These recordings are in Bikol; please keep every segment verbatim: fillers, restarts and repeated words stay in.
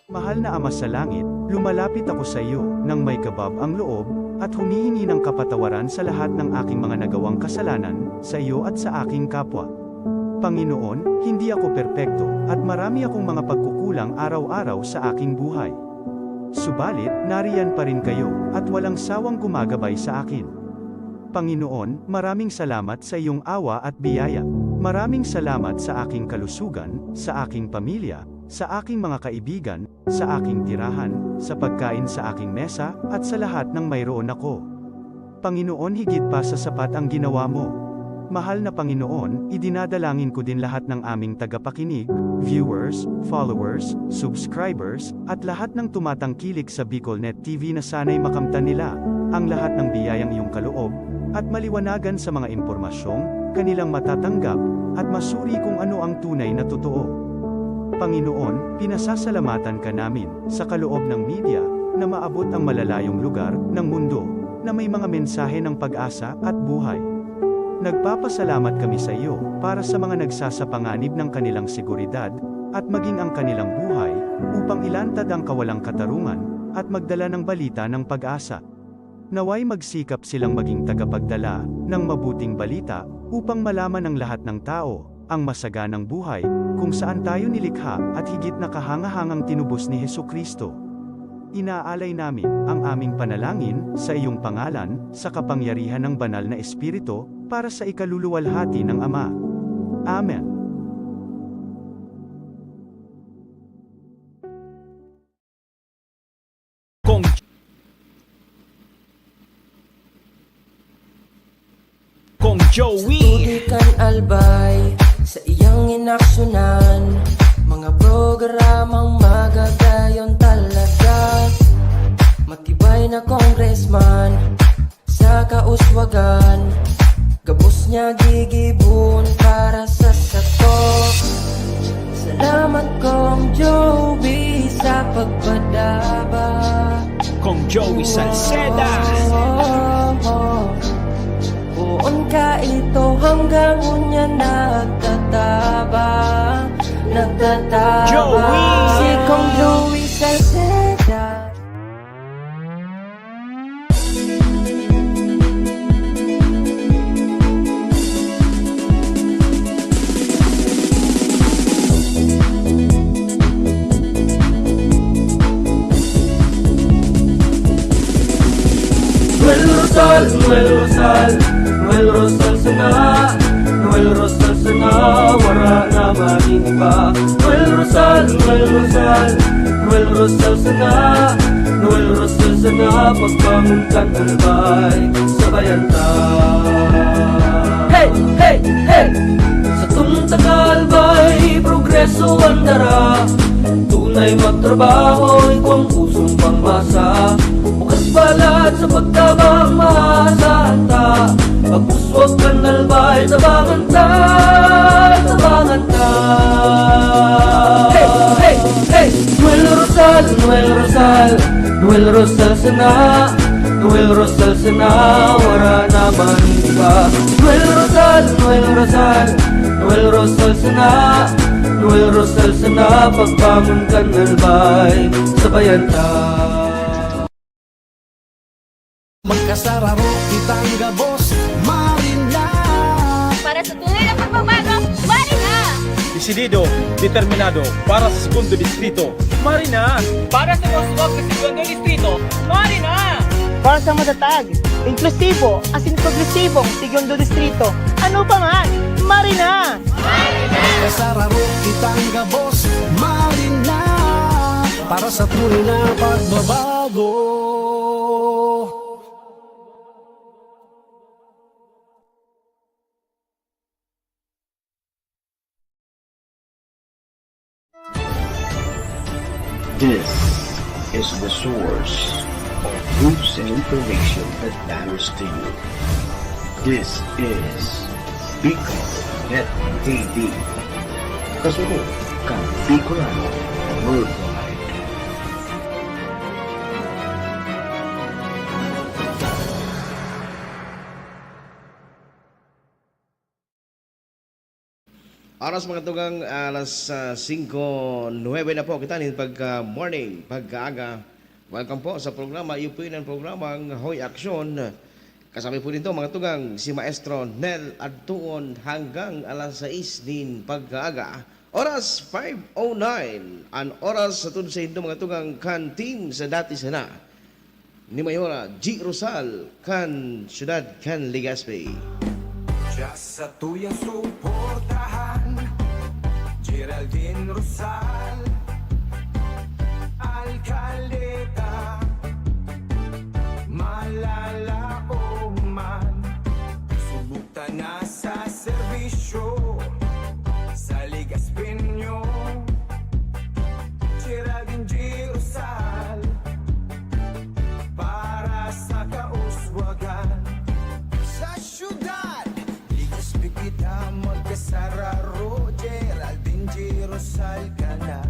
Mahal na Ama sa Langit, lumalapit ako sa iyo nang may kabab ang loob, at humihingi ng kapatawaran sa lahat ng aking mga nagawang kasalanan, sa iyo at sa aking kapwa. Panginoon, hindi ako perpekto, at marami akong mga pagkukulang araw-araw sa aking buhay. Subalit, nariyan pa rin kayo, at walang sawang gumagabay sa akin. Panginoon, maraming salamat sa iyong awa at biyaya. Maraming salamat sa aking kalusugan, sa aking pamilya, sa aking mga kaibigan, sa aking tirahan, sa pagkain sa aking mesa, at sa lahat ng mayroon ako. Panginoon, higit pa sa sapat ang ginawa mo. Mahal na Panginoon, idinadalangin ko din lahat ng aming tagapakinig, viewers, followers, subscribers, at lahat ng tumatangkilik sa BicolNet T V na sana'y makamtan nila ang lahat ng biyayang iyong kaloob, at maliwanagan sa mga impormasyong kanilang matatanggap, at masuri kung ano ang tunay na totoo. Panginoon, pinasasalamatan ka namin sa kaloob ng media na maabot ang malalayong lugar ng mundo na may mga mensahe ng pag-asa at buhay. Nagpapasalamat kami sa iyo para sa mga nagsasapanganib ng kanilang seguridad at maging ang kanilang buhay upang ilantad ang kawalang katarungan at magdala ng balita ng pag-asa. Naway magsikap silang maging tagapagdala ng mabuting balita upang malaman ng lahat ng tao ang masaganang buhay kung saan tayo nilikha at higit na kahangahangang tinubos ni Jesu-Cristo. Inaalay namin ang aming panalangin sa iyong pangalan, sa kapangyarihan ng Banal na Espiritu, para sa ikaluluwalhati ng Ama. Amen. Kong, Kong Joey. Tubig kan Albay, sa iyang inaksyonan, mga programang magagayon talaga. Matibay na congressman, sa kauswagan, gabos niya gigibohon para sa sato. Salamat, Kong Joey, sa pagpadaba. Kong Joey Salceda. Poon ka ito hanggang ngunyan nagtatabang, nagtatabang. Joey! Si Kong Joey Salceda. Noel Rosal, Noel Rosal, Noel Rosal sana, Noel Rosal sana, wara na man nin iba. Noel Rosal, Noel Rosal, Noel Rosal sana, Noel Rosal sana, pagbangon kan Albay, sabayan ta. Hey! Hey! Hey! Satong taga-Albay, progreso an dara. Tunay magtrabaho, igwang pusong pangmasa. Bukas palad sa pagtabang, maasahan ta. Pag-uswag kan Albay, tabangan ta, tabangan ta. Hey! Hey! Hey! Noel Rosal, Noel Rosal, Noel Rosal sana, Noel Rosal sana, wara na man nin iba. Noel Rosal, Noel Rosal, Noel Rosal sana, Noel Rosal sana, pagbangon kan Albay, sabayan ta. Magkasararo kitang gabos, Marina. Para sa tunay na pagbabago, Marina. Desidido, determinado, para sa segundo distrito, Marina. Para sa mauswag na segundo distrito, Marina. Para sa matatag, inklusibo, asin progresibong segundo distrito, ano pa man, Marina. Magkasararo kitang gabos, Marina. Para sa tunay na pagbabago. This is the source of news and information that matters to you. This is Bicol Net T V. Kasunod kan Bicolano Worldwide. Oras, mga tugang, alas, ah, singko nuwebe na po kita nin pagka-morning, pagkaaga. Welcome po sa programa. Iyo po yun ang programang Hoy Aksyon. Kasabay po nito, mga tugang, si Maestro Nel Adtuon hanggang alas sais nin pagkaaga. Oras, five oh nine. An oras sa tudsa indo, mga tugang, kan team sa dati sana ni Mayora G Rosal kan siyudad kan Legazpi. Diya sa tuyang suportahan, Geraldine Rosal, Alcaldeta, malala o man, subok ta na sa serbisyo, sa Legazpeño, Geraldine G Rosal, para sa kauswagan. Sa syudad, Legazpi kita magkasararo, Geraldine G Rosal ka na.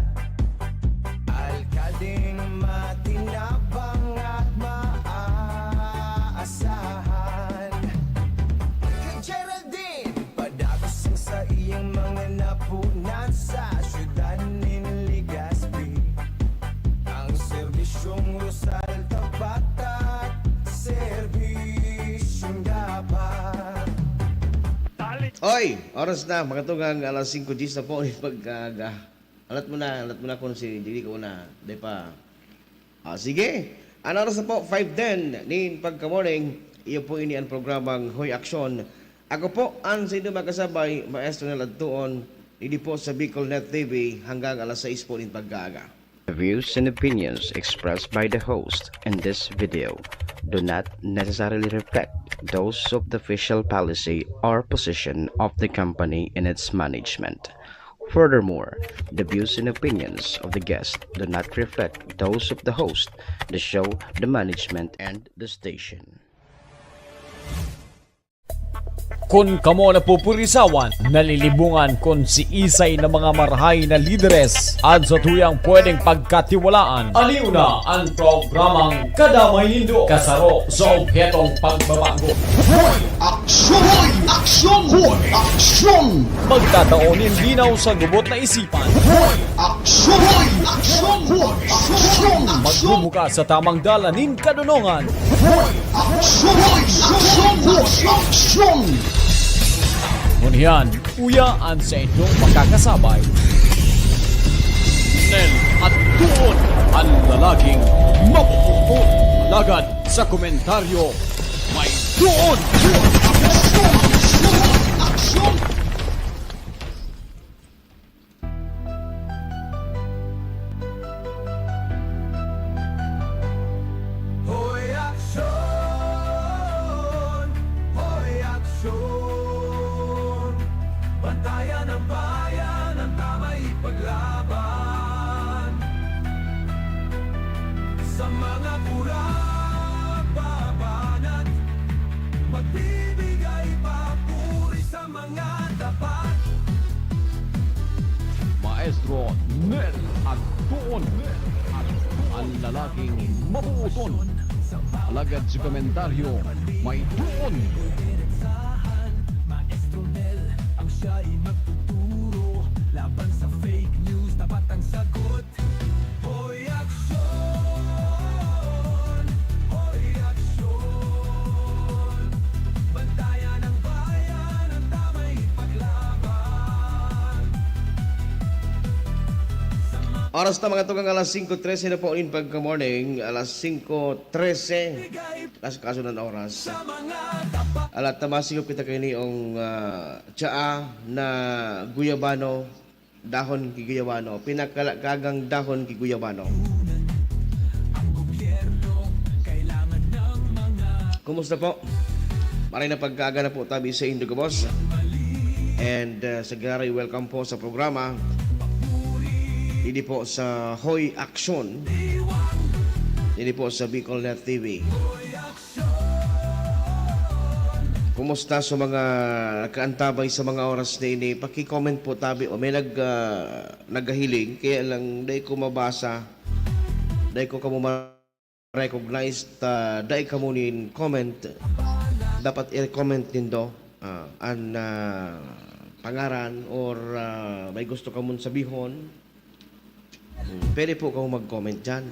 Alkaldeng matinabang at maaasahan. Kay Geraldine, padagos ang saiyang mga napunan sa syudad nin Legazpi. Ang serbisyong Rosal tapat at serbisyong dapat. Oy, oras na, mga tugang, alas singko diyes na po nin pagkaaga. Alat mo na, alat mo na kung si Didi ko na, di pa. Ah, sige. An oras na po, five ten nin pagka-morning. Iyo po ini an programang Hoy Aksyon. Ako po an sa inyo makasabay, Maestro Nel Adtuon, didi po sa Bicol Net T V hanggang alas sais po nin pagkaaga. The views and opinions expressed by the host in this video do not necessarily reflect those of the official policy or position of the company and its management. Furthermore, the views and opinions of the guest do not reflect those of the host, the show, the management, and the station. Kun kamo napupurisawan, nalilibungan kun siisay na mga marahay na lideres an satuyang pwedeng pagkatiwalaan, aliw na an programang Kadamay Nindo, kasaro sa obhetong pagbabago. Hoy! Aksyon! Hoy! Aksyon! Hoy! Aksyon! Magtatao nin linaw sa gubot na isipan. Hoy! Aksyon! Hoy! Aksyon! Hoy! Aksyon! Magbubukas sa tamang dalan nin kadonongan. Hoy! Aksyon! Aksyon! Aksyon! Ngunyan, uya an sa inyong makakasabay, Nel Adtuon, an lalaging mapupuon. Alagad sa komentaryo, may doon! Aksyon! Aksyon! Aksyon! Hoy, aksyon! Hoy, aksyon! Bantayan ang bayan, ang tama'y ipaglaban. Sa mga kurang pabanat, magbibigay papuri sa mga tapat. Maestro Nel Adtuon, an lalaking mabuoton. Alagad sa komentaryo, may doon. Maestro Nel, ang siya'y magtuturo laban sa fake news, tapat ang sagot. Hoy, aksyon! Hoy, aksyon! Bantayan ang bayan, ang tama'y ipaglaban. Oras na, mga tugang, alas singko trese na po nin pagka-morning, alas singko trese. Kaso-kaso ng oras. Alat na masigop kita kaini ang, ah, tsaa na guyabano, dahon ki guyabano, pinakalakagang dahon ki guyabano. Kumusta po? Maray na pagkaaga na po tabi sa indo gabos. And, ah, sa giraray, welcome po sa programa. Didi po sa Hoy Aksyon. Didi po sa Bicol Net T V. Kumusta sa mga nakaantabay sa mga oras na ini? Paki-comment po tabi o may nag, ah, naghahiling, kaya lang dai ko mabasa, dai ko kamo ma-recognize ta dai kamo nin comment. Dapat i-comment nindo, ah, an, ah, pangaran or, ah, may gusto ka mong sabihon, hmm, pwede po kang mag-comment dyan.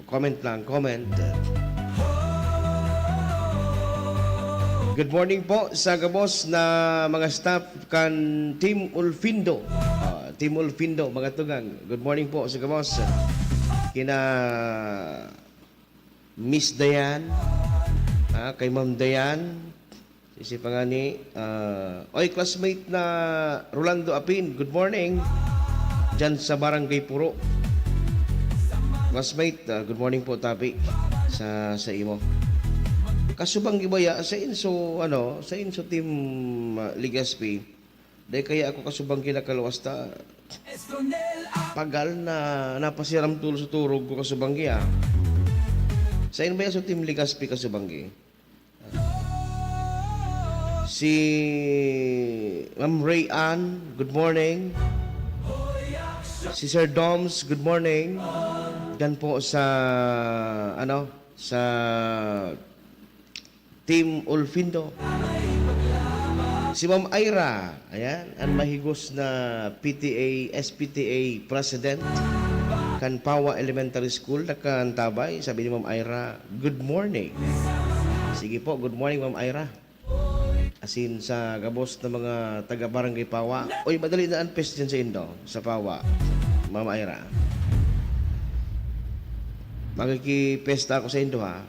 Comment lang, comment. Good morning po sa gabos na mga staff kan Team Ulfindo. Ah, Team Ulfindo, mga tugang. Good morning po sa gabos. Kina Miss Dayan, ah, kay Ma'am Dayan, sisi pa nga ni, ah, oy, classmate na Rolando Apin, good morning. Diyan sa Barangay Puro. Classmate, ah, good morning po, Tapi, sa, sa imo. Kasubang gibaya, sa inso, ano, sa inso Team, ah, Legazpi. Dai kaya ako kasubang kinakaluwas ta. Pagal na napasiram tulo sa turog ko kasubanggi, ah. Sain ba yan sa Team Legazpi kasubanggi? Si Ma'am Ray Ann, good morning. Si Sir Doms, good morning. Diyan po sa, ano, sa Team Ulfindo. Si Ma'am Ira, ayan, ang mahigos na P T A, S P T A President kan Pawa Elementary School, nakantabay. Sabi ni Ma'am Ira, "Good morning." Sige po, good morning, Ma'am Ira. Asin sa gabos na mga taga Barangay Pawa. Uy, madali na ang pest dyan sa indo, sa Pawa, Ma'am Ira. Makikipesta ako sa indo, ha?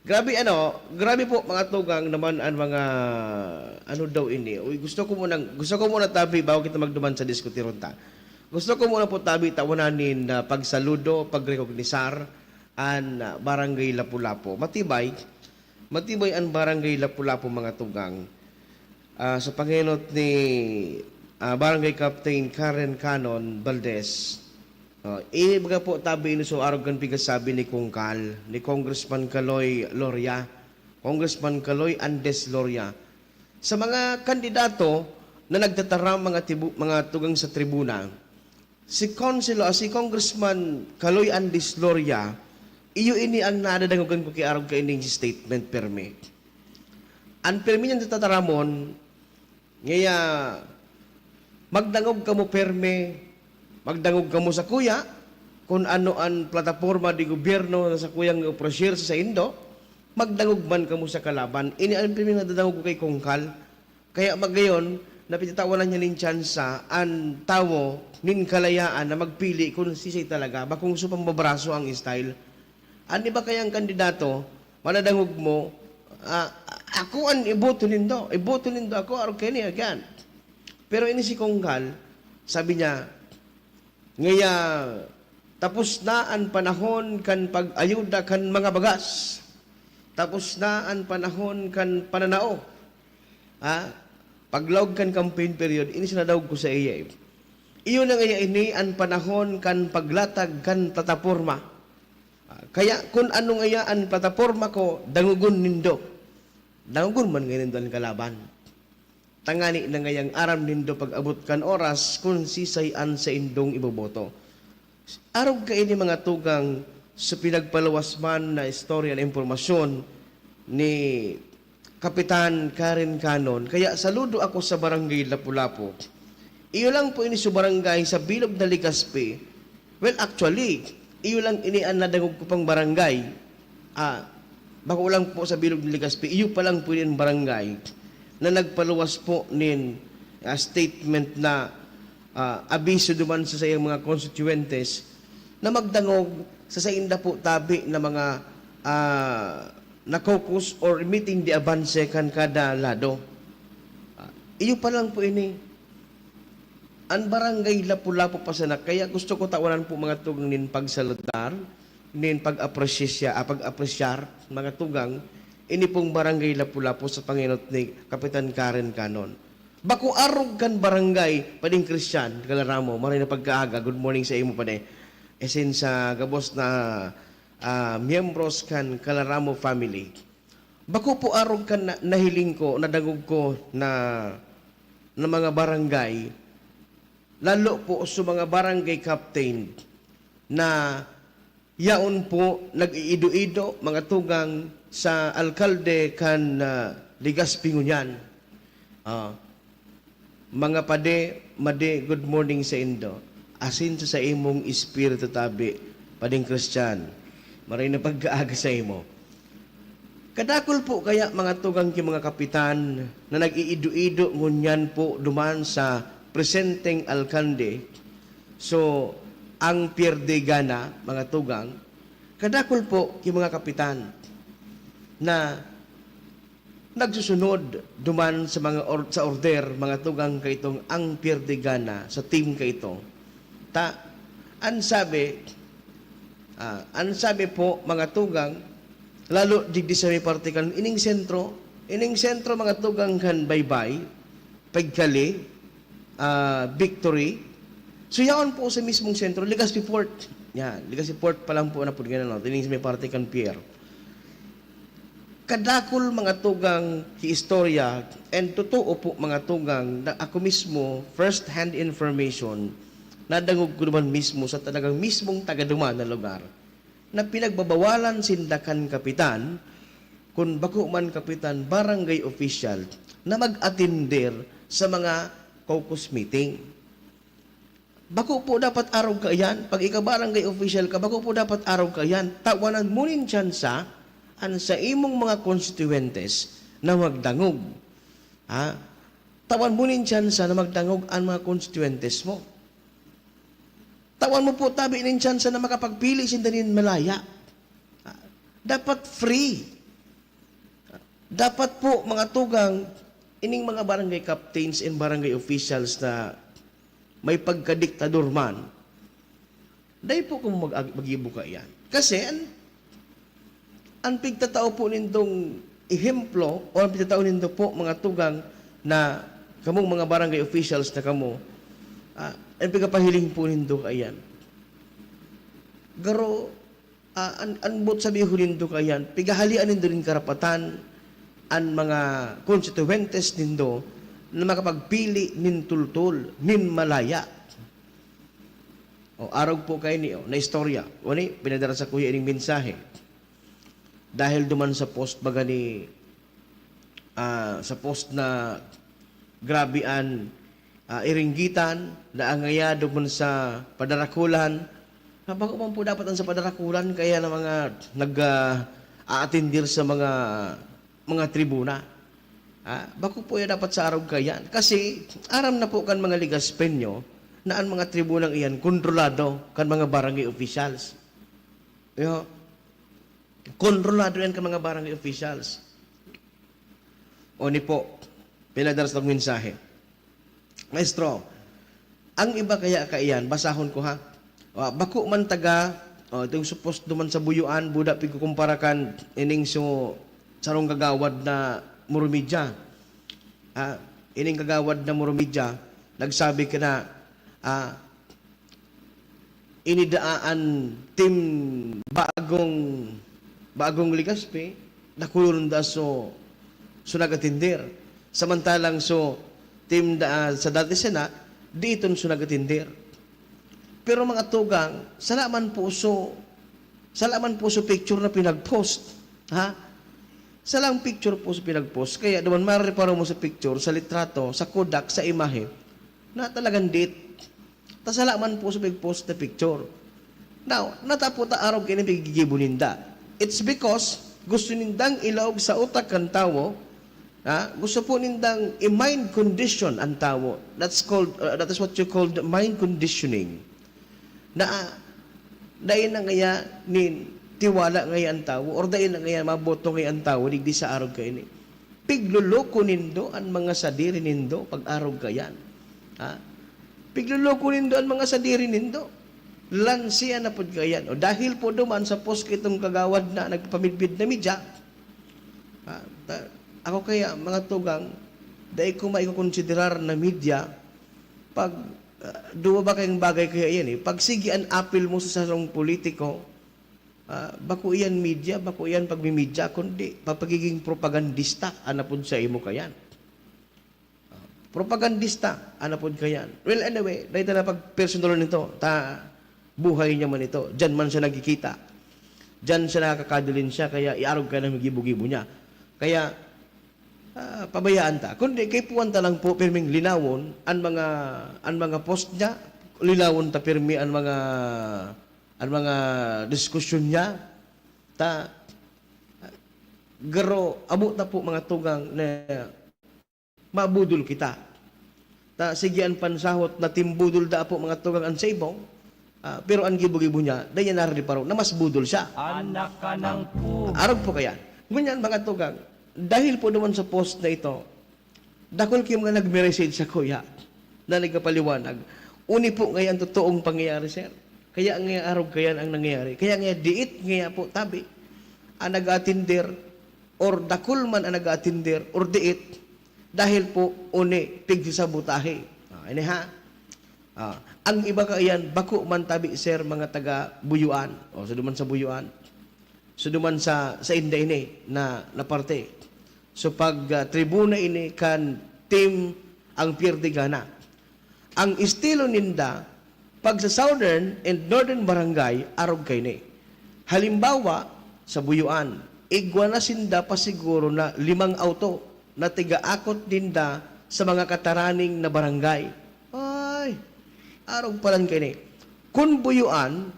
Grabe ano, grabe po mga tugang naman ang mga ano daw ini. Uy, gusto ko muna, gusto ko muna tabi bago kita magduman sa diskutiron ta. Gusto ko muna po tabi tawanan nin, ah, pagsaludo, pagrekognisar an, ah, Barangay Lapu-Lapu. Matibay, matibay an Barangay Lapu-Lapu, mga tugang. Ah, sa pangenot ni, ah, Barangay Captain Karen Canon Valdez, ah, ini baga po tabi ini so arog kan pigasabi ni Kongkal, ni Congressman Kaloy Loria, Congressman Kaloy Andes Loria. Sa mga kandidato na nagtataram, mga tibu-, mga tugang sa tribuna, si Council, ah, si Congressman Kaloy Andes Loria, iyo ini ang nadadangogan ko ki arog kaining statement permi. An permi niyang tataramon, ngaya magdangog kamo permi, magdangog kamo sakuya, kun ano an plataporma di gobyerno na sakuyang i-ofrecer sa saindo, magdangog man kamo sa kalaban. Ini an permi nadadangog ko kay Kongkal. Kaya magayon, napititawanan niya nin tsansa an tawo nin kalayaan na magpili kun sisay talaga, bakong so pambabraso ang style. An iba kayang kandidato, madadangog mo, ah, "Ako an iboto nindo, iboto nindo ako, arog kaini, agyan." Pero ini si Kongkal, sabi niya, "Ngaya, tapos na an panahon kan pag-ayuda kan mga bagas. Tapos na an panahon kan pananao." Ha? Paglaog kan campaign period, ini sinadawog ko sa iya, eh. Iyo na ngaya ini an panahon kan paglatag kan plataporma. Ah, kaya kun ano ngaya an plataporma ko, dangogon nindo. Dangogon man ngayon nindo an kalaban. Tangani na ngayang aram nindo pag-abot kan oras kun sisay an saindong iboboto. Arog kaini, mga tugang, sa pinagpaluwas man na istorya na impormasyon ni Kapitan Karen Canon. Kaya saludo ako sa Barangay Lapu-Lapu. Iyo lang po ini sa barangay sa bilog na Legazpi. Well, actually, iyo lang ini an nadangog ko pang barangay. Ah, bako lang po sa bilog ni Legazpi, iyo pa lang po nin barangay na nagpaluwas po nin, ah, statement na, ah, abiso duman sa saiyang mga konstituyentes na magdangog sa sainda po tabi na mga, ah, na caucus or meeting de avance kan kada lado. Ah, iyo pa lang po ini. An Barangay Lapu-Lapu pa sana, kaya gusto ko tawanan po mga tugang nin pagsaludar, nin pag-apresisya-, ah, pag-apresyar, mga tugang, ini pong Barangay Lapu-Lapu sa pangenot ni Kapitan Karen Canon. Bako arog kan barangay, Pading Christian Calaramo, maray na pagkaaga, good morning sa imo, Padi. Esin sa gabos na, ah, miyembros kan Calaramo family. Bako po arog kan na-, nahiling ko, nadangog ko na, na mga barangay, lalo po sa mga barangay captain na yaon po nag-iido-ido, mga tugang, sa alkalde kan, ah, Legazpi ngunyan. Ah, mga padi, madi, good morning saindo. Asin sa saimong espiritu tabi, pading Christian. Maray na pagkaaga saimo. Kadakul po kaya mga tugang ki mga kapitan na nag-iido-ido ngunyan po duman sa presenteng alkalde. So, ang pierde gana, mga tugang, kadakul po ki mga kapitan na nagsusunod duman sa mga or-, sa order, mga tugang kaitong ang pierde gana sa team kaito. Ta, an sabi, ah, an sabi po, mga tugang, lalo digdi sa may parte kan ining sentro, ining sentro, mga tugang kan Baybay, Pagkali, ah, Victory. So, yaon po sa mismong sentro, Legazpi Port. Yan, Legazpi Port pa lang po na po ganun, no? Tining sa may parte kan pier. Kadakul mga tugang ki istorya, and totoo po mga tugang na ako mismo, first hand information, nadangog ko naman mismo sa talagang mismong taga duman na lugar, na pinagbabawalan sinda kan kapitan, kun bako man kapitan, barangay official, na mag-atender sa mga caucus meeting. Bako po dapat arog kaiyan. Pag ika barangay official ka, bako po dapat arog kaiyan. Tawanan mo nin tsansa an sa imong mga konstituyentes na magdangog. Ha? Tawan mo nin tsansa na magdangog an mga konstituyentes mo. Tawan mo po tabi nin tsansa na makapagpili sinda nin malaya. Ah, dapat free. Dapat po, mga tugang, ining mga barangay captains and barangay officials na may pagkadiktador man, dai po kamo mag-, maggibo kaiyan. Kasi an, an pigtatao po nindong ehemplo o an pigtatao nindo po, mga tugang, na kamong mga barangay officials na kamo, ah, an pigpapahiling po nindo kaiyan. Garo, ah, an, an boot sabihon nindo kaiyan, pighahalean nindo nin karapatan an mga konstituyentes nindo na makapagpili nin tultol, nin malaya. O, arog po kaini, o, na istorya. Wani, pinadara sakuya ining mensahe. Dahil duman sa post baga ni, ah, sa post na grabe an, ah, iringgitan, naangayado man sa padarakulan. Ah, bako man po dapat an sa padarakulan, kaya na mga nag, ah, aatindir sa mga, mga tribuna. Ah, bako po yan dapat sa arog kaiyan. Kasi aram na po kan mga Legazpeño na an mga tribunang iyan kontrolado kan mga barangay officials. Yo, kontrolado yan kan mga barangay officials. O ni po, pinadara sa mensahe. Maestro, ang iba kaya kaiyan, basahon ko ha. Ah, bako man taga, o, itong supos duman sa Buyuan, buda pigkukumpara kan ining so, sarong kagawad na Murumidya. Ah, ining kagawad na Murumidya, nagsabi ka na, ah, ini daa an team bagong, bagong Legazpi, dakulon da so, so nag-atender. Samantalang so team da, sa dati Sena, diiton so nag-atender. Pero mga tugang, sala man po so, sala man po so picture na pinag-post. Ha? Salang picture po so pinag-post. Kaya duman mareparo mo sa picture, sa litrato, sa kodak, sa imahe, na talagang diit. Ta sala man po sa pag-post na picture. Now, natapo ta arog kaini paggigibo ninda. It's because gusto nindang ilaog sa utak kan tawo, ha? Gusto po nindang i-mind condition an tawo. That's called, uh, that is what you called mind conditioning. Na, ah, dai na ngaya nin tiwala ngaya an tawo, or dai na ngaya maboto ngaya an tawo digdi sa arog kaini. Pigloloko nindo an mga sadiri nindo pag-arog kaiyan. Ha? Pigloloko nindo an mga sadiri nindo. Lansian na pud kaiyan. O dahil po duman sa post kitong kagawad na nagpapamidbid na media, ha? Ta-, ako kaya, mga tugang, dai ko maikokonsiderar na media pag, ah, duwa ba kayong bagay kaya yan eh. Pag sige an apil mo sa sarong politiko, Ah, bako iyan media, bako iyan pagmimidya, kundi pa-, pagiging propagandista, an apod sa imo kayan. Ah, propagandista, an apod kayan. Well, anyway, dahil na pag-personal nito, ta, buhay niya man ito. Diyan man siya nagkikita. Diyan siya nakakadulin siya, kaya iarog ka ng gibo-gibo niya. Kaya, ah, pabayaan ta. Kundi kaipuhan ta lang po pirming linawon an mga, an mga post niya, linawon ta pirmi an mga, an mga diskusyon niya. Ta, garo, amo ta po, mga tugang, na mabudol kita. Ta, sige an pansahot na timbudol daa po, mga tugang, an sa ibaw, ah, pero an gibo-gibo niya, dai niya nariparo na mas budol siya. Anak ka ng pu- Arog po kayan. Ngunyan, mga tugang, dahil po naman sa post na ito, dakul kayo mga nagme-message sa kuya na nagkapaliwanag. Uni po ngayon ang totoong pangyayari, sir. Kaya nga arog kayan ang nangyayari. Kaya nga diit nga po tabi ang nag-aatender or dakul man ang nag-aatender or diit dahil po uni pigsasabotahe. Ah, ini ha. Ah, ang iba kaiyan, bako man tabi, sir, mga taga Buyuan. O, sa duman sa Buyuan. So, duman sa, sa inda ini na, na parte. So, pag, ah, tribuna ini kan Team Ang Pierde Gana. Ang estilo ninda, pag sa Southern and Northern Barangay, arog kaini. Halimbawa, sa Buyuan, igwa na sinda pa siguro na limang auto na tigaakot ninda sa mga kataraning na barangay. Ay, arog palan kaini. Kun Buyuan,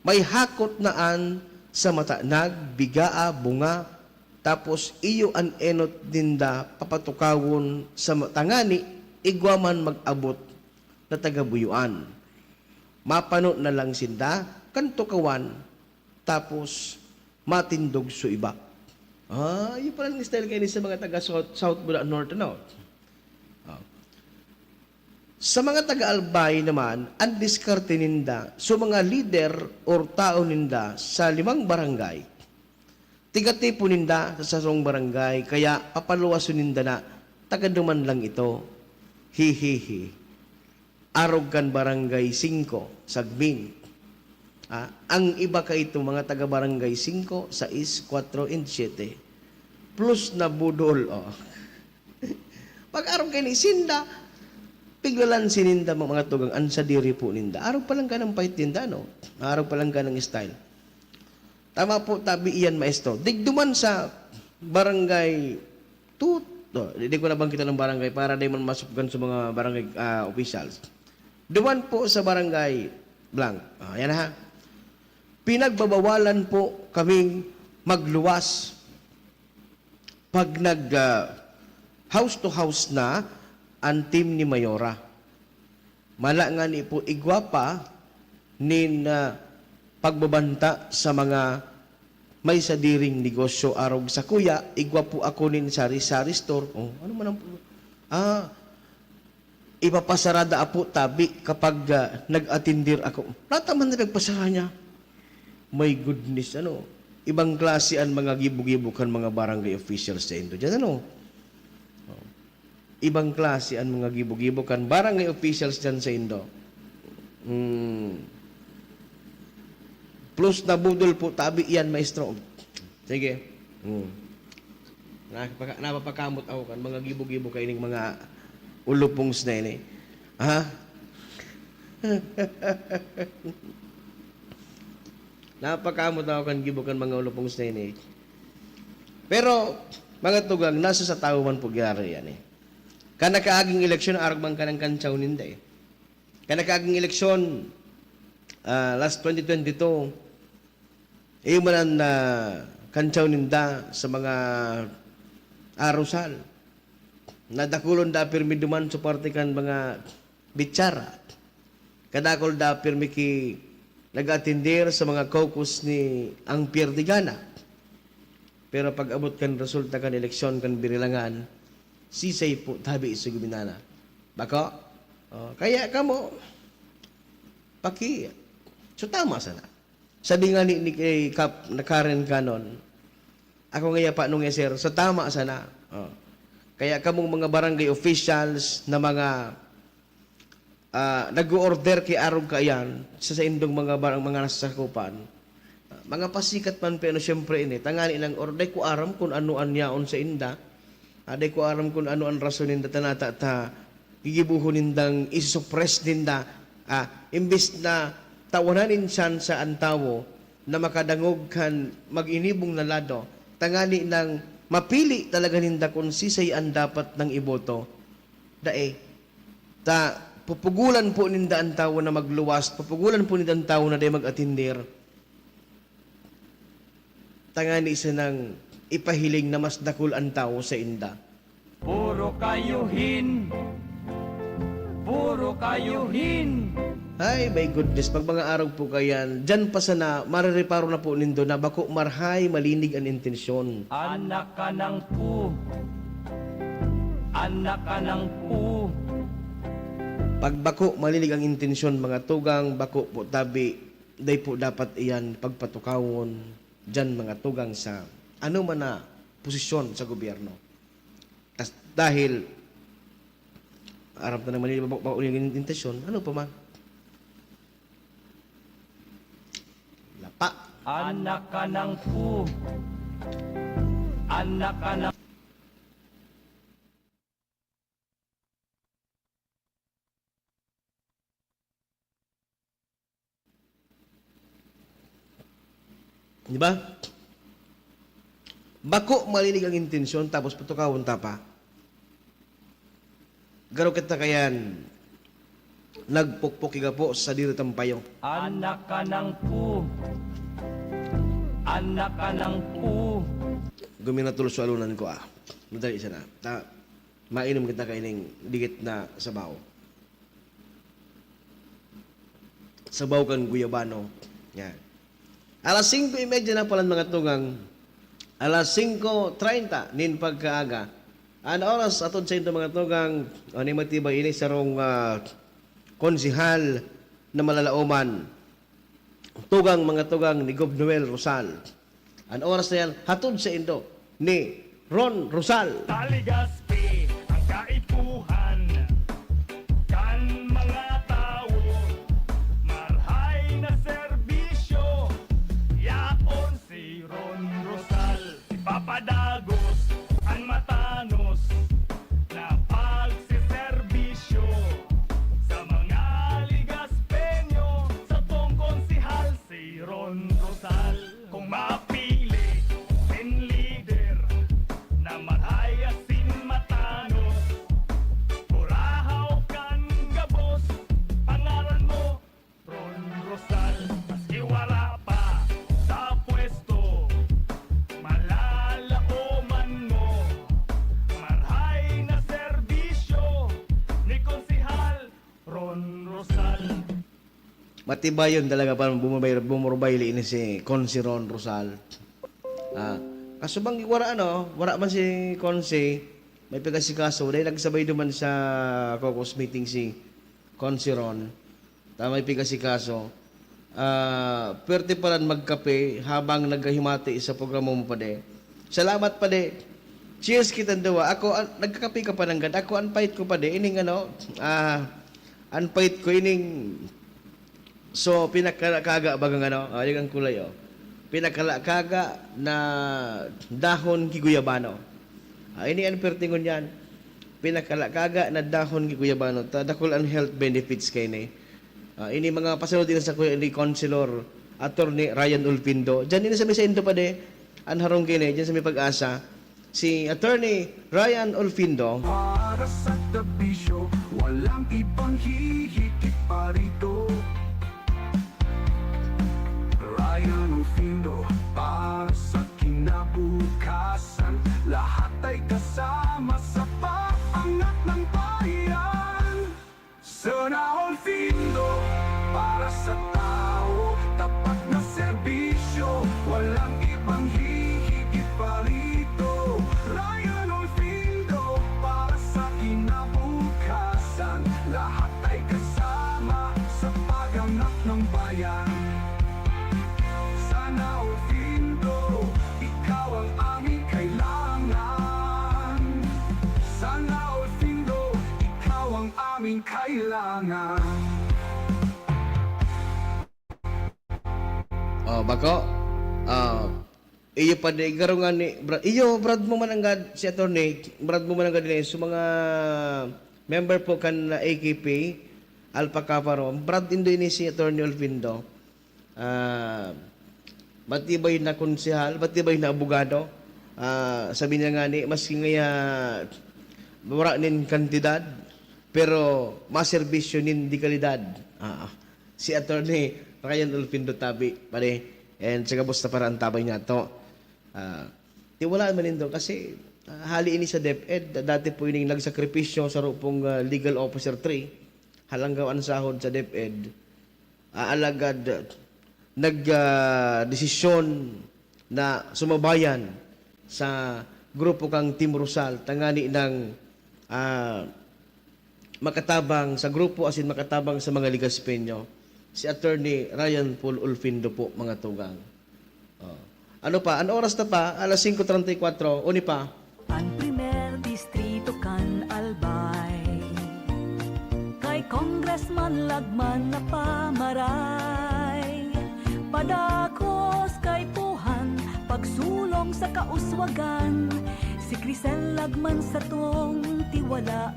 may hakot na an sa Matanag, Bigaa, Bunga, tapos iyo an enot ninda papatukawon sa ma-, tangani igwa man mag-abot na taga Buyuan. Mapano na lang sinda kan tukawan, tapos matindog so iba. Ah, yun pala ang style kayo sa mga taga South, South Bula North, ano? Ah. Sa mga taga-Albay naman, ang diskarte ninda, so mga lider or tao ninda sa limang barangay, tiga-tipo ninda sa sarong barangay, kaya papaluwason ninda na taga duman lang ito. Hihihi. Arog kan Barangay singko, Sagmin. Ah, ang iba kaito, mga taga Barangay singko, sais, kwatro, and siyete. Plus na budol, oh. Pag arog kaini sinda, piglalan sininda, mga tugang, an sadiri po ninda. Arog pa lang ka ng pait ninda, no? Arog pa lang ka ng style. Tama po, tabi iyan, maestro. Digduman sa barangay tut-, oh, di, di ko nabanggitan ng barangay para di man masupgan sa mga barangay, ah, officials. Duman po sa barangay blank. Ah, yan ha. Pinagbabawalan po kaming magluwas pag nag, ah, house to house na ang team ni Mayora. Mala ngani po, igwa pa nin, ah, pagbabanta sa mga may sadiring negosyo. Arog sakuya, igwa po ako nin sari-sari store. Oh, ano man ang, ah, ipapasara daa po tabi kapag, ah, nag-atindir ako. Lata man na nagpasara niya. My goodness, ano? Ibang klase ang mga gibo-gibo kan mga barangay officials sa Indo dyan, ano? Oh. Ibang klase ang mga gibo-gibo kan barangay officials dyan sa Indo. Hmm. Plus na budol po, tabi iyan, maestro. Sige. Hmm. Napaka-, napapakamot ako kan mga gibo-gibo kaining mga ulupongs na ini. Ha? Napakamot ako kan gibo kan mga ulupongs na ini. Pero, mga tugang, nasa sa tawo man po gyari yan eh. Kan nakaaging eleksyon, arog man ka ng kantsaw ninda eh. Kan nakaaging eleksyon, ah, last twenty twenty-two, iyo man ang, ah, kantsaw ninda sa mga arusal. Nadakulon da pirmi duman sa parte kan mga bitsara. Kadakul da pirmi ki nag-atindir sa mga caucus ni ang Pierde Gana. Pero pag-abot kan resulta kan eleksyon kan birilangan, sisay po tabi sa guminana. Bako? Oh, kaya kamo, paki-, so tama sana. Sabi nga ni, ni kay Kap na Karen Canon, "Ako nga ya pa nung, eh, sir, so tama sana." Oh. Kaya kamong mga barangay officials na mga, ah, nag-o-order ki arog kaiyan sa saindong mga barang-, mga nasasakupan, ah, mga pasikat man, pero siyempre ini, tangani lang, or di ko aram kung ano an yaon sa inda, ah, di ko aram kung ano an rason ninda, tanata ta, gigibuhon nindang isuppress ninda, ah, imbis na tawanan nin tsansa an tawo na makadangog kan mag-inibong na lado, tangani nang mapili talaga ninda kung sisay an dapat nang iboto. Dai. Ta, pupugulan po ninda an tawo na magluwas, pupugulan po ninda an tawo na dai mag-atender. Tangani sanang ipahiling na mas dakul an tawo sainda. Puro kayo hin. Puro kayo hin. Ay, my goodness, pag mga arog po kayan, diyan pa sana, marereparo na po nindo na bako marahay malinig an intensyon. Anak ka ng pu. Anak ka ng pu. Pag bako malinig ang intensyon, mga tugang, bako po tabi, dai po dapat iyan pagpatukawon diyan, mga tugang, sa ano man na posisyon sa gobyerno. Tas dahil aram ta naman nila bako, bako yung intensyon, ano pa man. Lapa. Anak ka ng pu. Anak ka ng Di ba? Bako malinig ang intensyon, tapos patukawon ta pa. Garo kita kayan, nagpukpok ki gapo sa diri tampayo. Anak ka ng pu. Anak ka ng pu. Guminatul sa alunan ko, ah. Madali sana. Ta, mainom kita kaining dikit na sabaw. Sabaw kan guyabano. Yan. Alas singko y media na palan, mga tugang. Alas singko treinta nin pagkaaga. An oras atod saindo, mga tugang, o ni matibay ini sarong, ah, konsehal na malalaoman. Tugang, mga tugang, ni Gob Noel Rosal. An oras na yan, hatod saindo ni Ron Rosal. Taligaspi ang kaipuhan kan mga tawo. Marhay na serbisyo, yaon si Ron Rosal. Ipapadagos an matanos na pagseserbisyo sa mga Ligaspeño, satong konsehal si Ron Rosal. Kung mapili nin lider na marhay asin matanos, kurahaw kan gabos, pangaran mo, Ron Rosal. Maski wara pa sa pwesto, malalaoman mo. Marhay na serbisyo ni Konsehal Ron Rosal. Matibayon talaga pa, bumabay-, bumurubayli ini si Konsi Ron Rosal. Ah, kaso bang wara, ano, wara man si Konsi, may pigasikaso, dahil nagsabay duman sa caucus meeting si Konsi Ron, ta may pigasikaso. Ah, pwerte palan magkape habang naghahimati sa programa mo, padi. Salamat, padi. Cheers kitang duwa. Ako, an-, nagkakape ka pa nanggad. Ako, an pait ko, padi, ining ano, ah, an pait ko ining, so, pinakalakaga bagang ano, ah, yung ang kulay, oh. Pinakalakaga na dahon ki guyabano. Ah, ini an pwerte ngunyan. Pinakalakaga na dahon ki guyabano. Ta, dakul an health benefits kaini. Ah, ini mga pasunod din sa kuya ni Councilor Attorney Ryan Ulfindo. Diyan ini sa may saindo, padi, an harong kaini, diyan sa may Pag-asa. Si Attorney Ryan Ulfindo. Para sa serbisyo, walang ibang hihigit pa rito. Ryan Ulfindo, para sa kinabukasan, lahat ay kasama sa pag-angat ng bayan. Sana Ulfindo, para sa tao, tapat na serbisyo, walang ibang hihigit pa rito. Ryan Ulfindo, para sa kinabukasan, lahat ay kasama sa pag-angat ng bayan. Sana Ulfindo, ikaw ang aming kailangan. Sana Ulfindo, ikaw ang aming kailangan. Oh, bako? Ah, iyo pa di, garo nga ni, bra-, iyo, brad mo man anggad, si attorney, brad mo man anggad ni, so mga member po kan A K P, Alpha Kappa Rho, brad indo ini si Attorney Ulfindo. Ah, matibay na konsehal, matibay na abogado. Ah, sabi niya ngani, maski ngaya wara nin kantidad, pero maserbisyo nin de kalidad. Ah, si Attorney Ryan Ulfindo tabi, pare, and sa gabos na paraantabay niya to. Ah, tiwalaan man nindo kasi, ah, hali ini sa DepEd, dati po ining nagsakripisyo, saro pong, ah, legal officer three, halanggaw an sahod sa DepEd. Ah, alagad, ah, nag, ah, desisyon na sumabayan sa grupo kang Team Rosal tangani nang, ah, makatabang sa grupo asin makatabang sa mga Legaspeño, si Attorney Ryan Paul Ulfindo po, mga tugang. Oh. Ano pa? An oras na pa, alas singko treinta y cuatro, uni pa. An primer distrito kan Albay, kay Congressman Lagman na pamaray. Padakos kaipuhan, pagsulong sa kauswagan, si Crisel Lagman satong tiwalaan.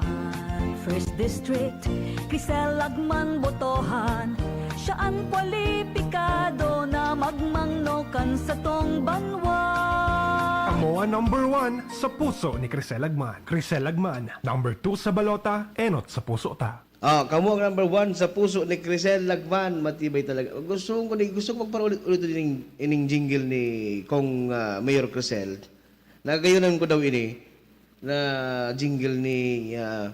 First District, Crisel Lagman botohan, siya an kwalipikado na magmangno kan satong banwa. Amo an number one sa puso ni Crisel Lagman. Crisel Lagman, number two sa balota, enot sa puso ta. Ah, kamo ang number one sa puso ni Crisel Lagman. Matibay talaga. Gusto ko ni, gusto ko magpaulit-ulit ining, ining jingle ni Kong, ah, Mayor Crisel. Nagayunan ko daw ini na jingle ni, ah,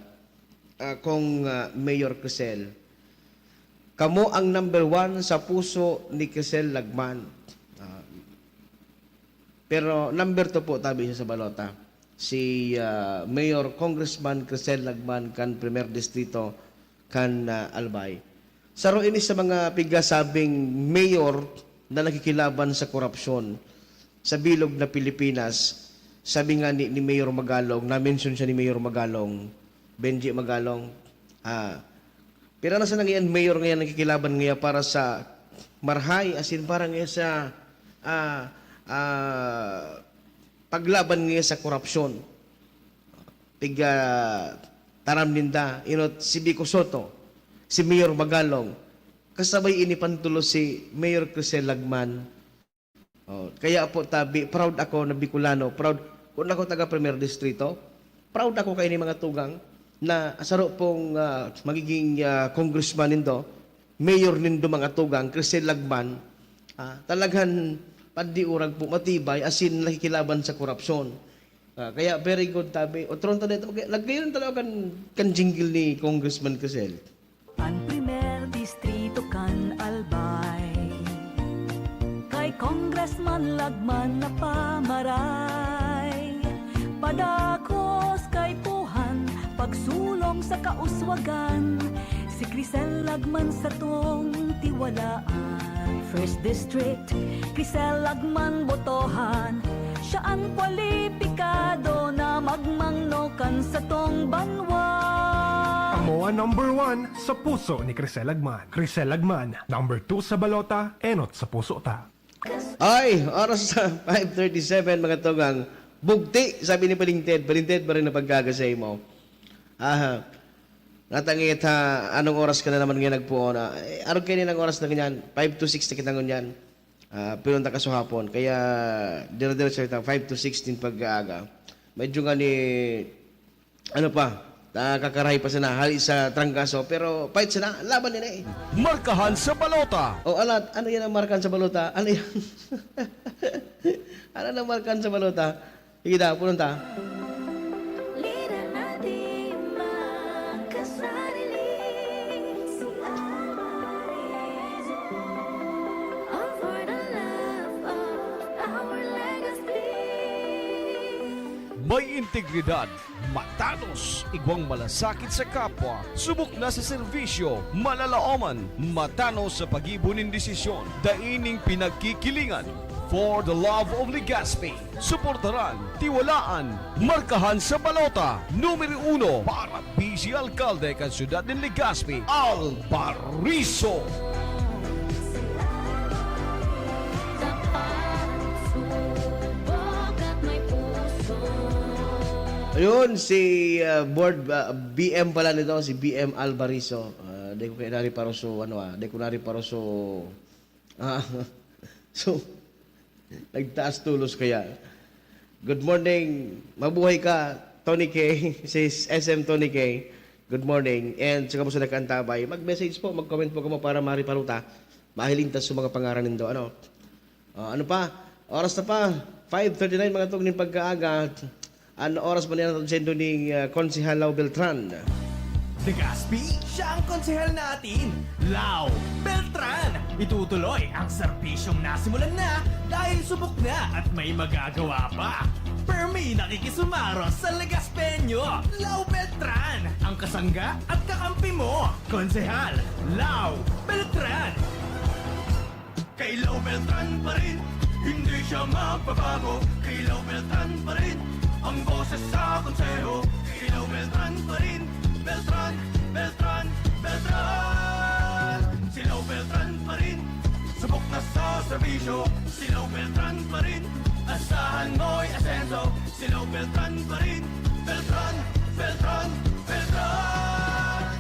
ah, Kong, ah, Mayor Crisel. Kamo ang number one sa puso ni Crisel Lagman. Ah, pero number two po tabi siya sa balota. Si, ah, Mayor Congressman Crisel Lagman kan Primer Distrito kan, ah, Albay. Saro ini sa mga pigasabing mayor na nakikilaban sa korupsyon sa bilog na Pilipinas. Sabi nga ni, ni Mayor Magalong, na-mention siya ni Mayor Magalong, Benji Magalong, ah, pira na sana ngayon mayor ngayon nakikilaban ngayon para sa marhay, as in, para ngayon sa, ah, ah, paglaban ngayon sa korupsyon. Piga taram ninda, inot si Vico Soto, si Mayor Magalong, kasabay ini pantulo si Mayor Crisel Lagman. Oh, kaya po tabi, proud ako na Bicolano, proud. Kung ako taga Primer Distrito, proud ako kaini mga tugang na saro pong, ah, magiging, ah, congressman nindo, mayor nindo mga tugang, Crisel Lagman. Ah, talagang pandiurag po, matibay, as in, nakikilaban sa korupsyon. Ah, kaya very good tabi. Otro ta dito, okay, lagkayon talaga kan, kan jingle ni Congressman Crisel. An primer distrito kan Albay, kay Congressman Lagman na pamaray. Padakos kaipuhan, pagsulong sa kauswagan, si Crisel Lagman satong tiwalaan. First District, Crisel Lagman botohan, siya an kwalipikado na magmangno kan satong banwa. Amo an number one sa puso ni Crisel Lagman. Crisel Lagman, number two sa balota, enot sa puso ta. Ay, oras sa five thirty-seven, mga tugang. Bugti, sabi ni Paling Ted. Paling Ted, ba rin na pagkagasay mo? Aha. Natangit ha, anong oras ka na naman ngayon nagpuon? Ah, eh, arog kayo nilang oras na ganyan, five to six na kita ngunyan. Ah, pero ang takasuhapon, kaya dire-diretso kita, five to six din pag-aaga. Medyo nga ni, ano pa, nakakarahay pa sana, hali sa trangkaso, pero fight sana, laban nila eh. Markahan sa balota. O, alat, ano yan ang markahan sa balota? Ano yan? Ano na markahan sa balota? Sige daw, punta. Lider na di magkasarili, si Alvarizo. All for the love of our legacy. May integridad, matanos, igwang malasakit sa kapwa, subok na sa serbisyo, malalaoman, matanos sa paggibo nin desisyon, dai nin pinagkikilingan. For the love of Legazpi, suportaran, tiwalaan, markahan sa balota, numero uno, para Vice Alkalde kan Syudad nin Legazpi, Alvarizo. Ayun, si, ah, board, ah, B M pala nito, si B M Alvarizo. Ah, di ko kaya nariparoso, ano, ah, di ko nariparoso. Ah, so, nagtaas tulos kaya. Good morning. Mabuhay ka, Tony K. Si S M Tony K. Good morning. And sa kamusta na kaantabay, mag-message po, mag-comment po kamo para mariparuta. Mahiling ta sa mga pangaran nindo. Ano? Ah, ano pa? Oras na pa. Five thirty-nine, mga tugning pagkaaga. An oras pa niya natin sa indo ni, ah, Konsehal Lau Beltran. Legazpi, siya ang konsehal natin, Lau Beltran. Itutuloy ang serbisyong nasimulan na dahil subok na at may magagawa pa. Permi nakikisumaros sa Legazpeño, Lau Beltran, ang kasangga at kakampi mo, Konsehal Lau Beltran. Kay Lau Beltran pa rin, hindi siya magbabago. Kay Lau Beltran pa rin, ang boses sa konseho. Kay Lau Beltran pa rin, Beltran, Beltran, Beltran. Si Lau Beltran pa rin, subok na sa serbisyo. Si Lau Beltran pa rin, asahan mo'y asenso. Si Lau Beltran pa rin, Beltran, Beltran, Beltran.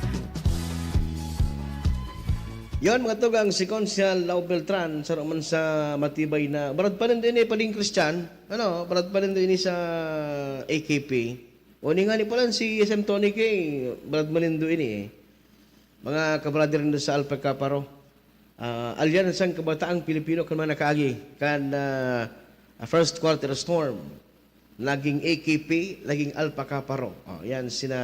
Yon, mga tugang, si Konsehal Lau Beltran, saro man sa matibay na, brad pa nindo ini, Pading Christian, ano, brad pa nindo ini sa A K P. O, ini nga ni palan si S M Tony K, brad man nindo ini eh. Mga kabrother nindo sa Alpha Kappa Rho, ah, Alyansang Kabataang Pilipino kan mga nakaagi, kan, ah, First Quarter Storm. Naging A K P, naging Alpha Kappa Rho. Oh, yan, sina,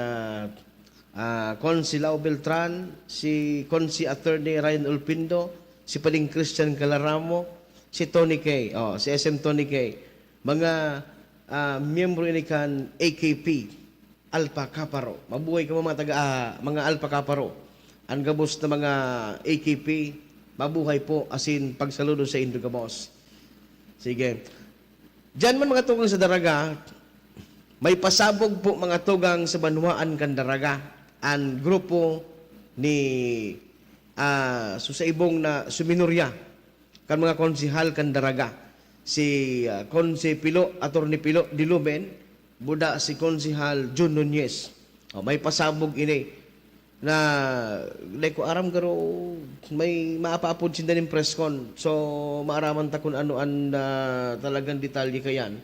ah, Consi Lau Beltran, si Consi Attorney Ryan Ulpindo, si Pading Christian Calaramo, si Tony K, oh, si S M Tony K. Mga, ah, miyembro ini kan A K P, Alpha Kappa Rho. Mabuhay kamo mga taga, ah, mga Alpha Kappa Rho. An gabos na mga A K P, mabuhay po, asin pagsaludo sa indo gabos. Sige. Diyan man, mga tugang, sa Daraga, may pasabog po, mga tugang, sa banwaan kan Daraga, an grupo ni, ah, susaibong na suminorya kan mga konsehal kan Daraga, si, ah, Konse Pilo, Attorney Pilo Dilumen, buda si Konsehal Jun Nunez. O, may pasabog ini. Na, dai ko aram, garo may maapaapod sinda nin press con. So, maaraman ta kun ano an, ah, talagang detalye kayan.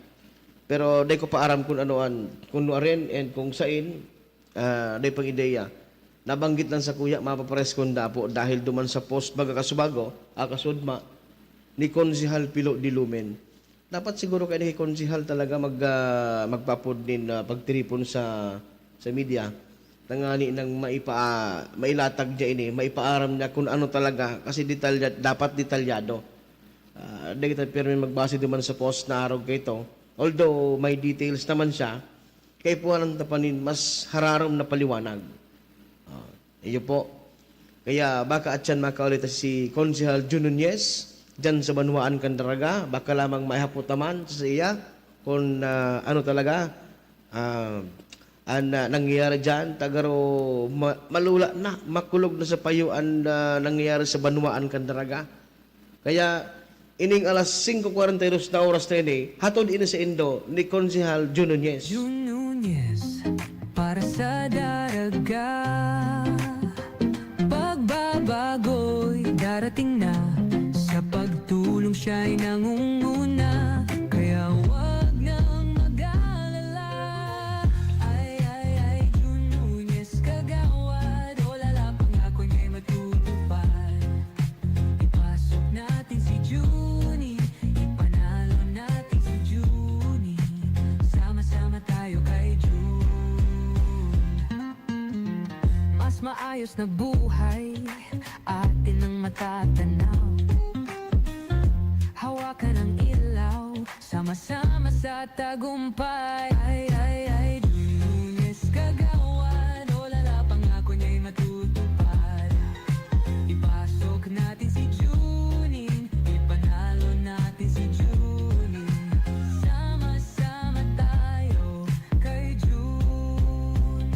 Pero dai ko pa aram kun ano an, kun nuarin and kung sain, ah, dai pang ideya. Nabanggit lang sa kuya, mapapress con dapo dahil duman sa post baga kasubago, ah, kasudma ni Konsehal Pilo Dilumen. Dapat siguro kaya ni Konsehal talaga mag, ah, magpaapod nin, ah, pagtiripon sa, sa media. Tangani nang maipa-, mailatag niya ini, maipaaram niya kun ano talaga, kasi detalya-, dapat detalyado. Ah, di kita pirmi magbase duman sa post na arog kaito. Although may details naman siya, kaipuhanan ta pa nin mas hararom na paliwanag. Ah, iyo po. Kaya baka atyan makaulit si Konsehal Jun Nunez diyan sa banwaan kan Daraga. Baka lamang maihapot naman sa iya kung, ah, ano talaga, ah, an, ah, nangyayari diyan. Tagaro ma-, malula na, makulog na sa payo an, ah, nangyayari sa banwaan kan Daraga. Kaya, ining alas singko kwarenta y dos na oras na ini, hatod ini sa indo ni Konsehal Jun Nunez. Jun Nunez, para sa Daraga. Pagbabago'y darating na sa pagtulong siya'y nangunguna. Kaya wag nang mag-alala. Ay, ay, ay, Jun Nunez kagawad, olala pangako niya'y matutupad. Ipasok natin si Junie, ipanalo natin si Junie. Sama-sama tayo kay Jun. Mas maayos na buhay, atin ang matatanaw. Hawakan ang ilaw, sama-sama sa tagumpay. Ay, ay, ay, Jun Nunez kagawad, olala pangako niya'y matutupad. Ipasok natin si Junie, ipanalo natin si Junie. Sama-sama tayo kay Jun.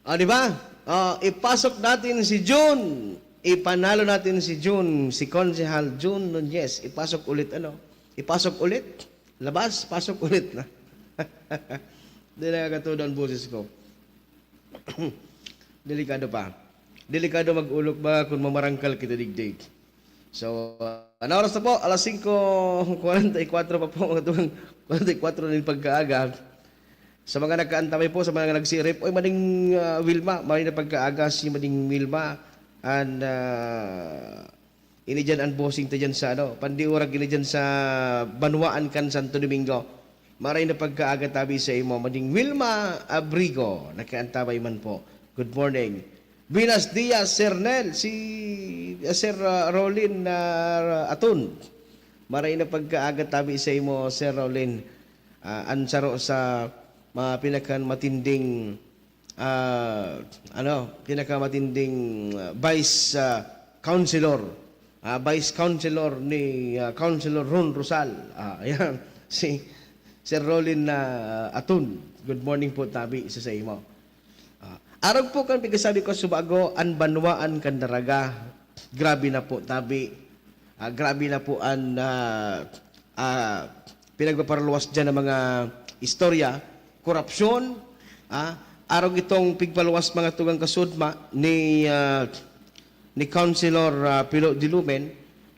Ah, di ba? Ah, ipasok natin si Jun. Ipanalo natin si Jun, si Konsehal Jun Nunez. Ipasok ulit, ano? Ipasok ulit. Labas, pasok ulit na. Di nakakatudo ang boses ko. Delikado pa. Delikado mag-olok ba kung mamarangkal kita digdig? So, ah, ano oras na po? Alas singko kwarenta y kwatro pa po, mga tugang, kwarenta y kwatro nin pagkaaga. Sa mga nagkaantabay po, sa mga nagsirip, oy, mading, ah, Wilma, maray na pagkaaga si mading Wilma. And, ah, ini diyan ang bossing ta diyan sa, ano, Pandiurag, ini diyan sa banwaan kan Santo Domingo. Maray na pagkaaga tabi sa imo, mading Wilma Abrigo, nagkaantabay man po. Good morning. Buenos dias, Sir Nel, si, ah, Sir, ah, Rolin, ah, Aton. Maray na pagkaaga tabi sa imo, Sir Rolin. Ah, an saro sa mga pinakamatinding, ah, ano, pinakamatinding, ah, vice, ah, councilor. Ah, vice councilor ni, ah, Councilor Ron Rosal. Ah, ayan. Si Sir Rolin na Aton. Good morning po, tabi sa, sa imo. Ah, arog po kan pagkasabi ko, subago, an banwaan kan Daraga. Grabe na po, tabi. Ah, grabe na po an, ah, ah, pinagpapaluwas diyan ng mga istorya, korupsyon, ah, arog itong pigpaluwas mga tugang kasudma ni, ah, ni Councilor, ah, Pilo Dilumen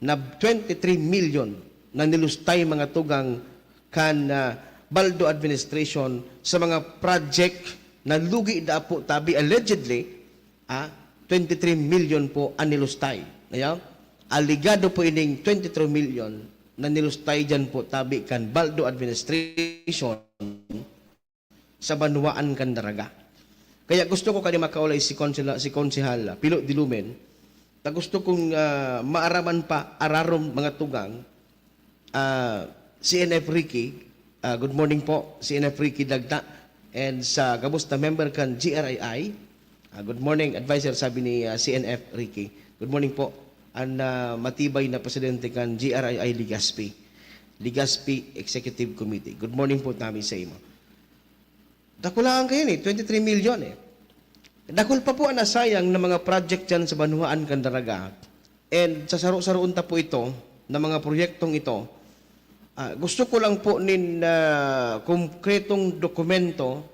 na twenty-three million na nilustay mga tugang kan, ah, Baldo administration sa mga project na lugi da po tabi allegedly, ah, twenty-three million po an nilustay. Ayan. Alegado po ining twenty-three million na nilustay diyan po tabi kan Baldo administration sa banwaan kan Daraga. Kaya gusto ko kani makaulay si Konsehal, si Konsehal Pilo Dilumen, ta gusto kong, ah, maaraman pa, ararom mga tugang, ah, C N F Ricky. Ah, good morning po, C N F Ricky Dagta. And sa gabos na member kan G R I I, ah, good morning, adviser, sabi ni, ah, C N F Ricky. Good morning po. An, ah, matibay na presidente kan G R I I Legazpi. Legazpi Executive Committee. Good morning po, tabi sa imo. Dakulaan kayo ni, twenty-three million eh. Dakul pa po ang nasayang na mga project dyan sa banwaan kan Daraga. And sa saro-saroon ta po ito, na mga proyektong ito, ah, gusto ko lang po nin, ah, konkretong dokumento,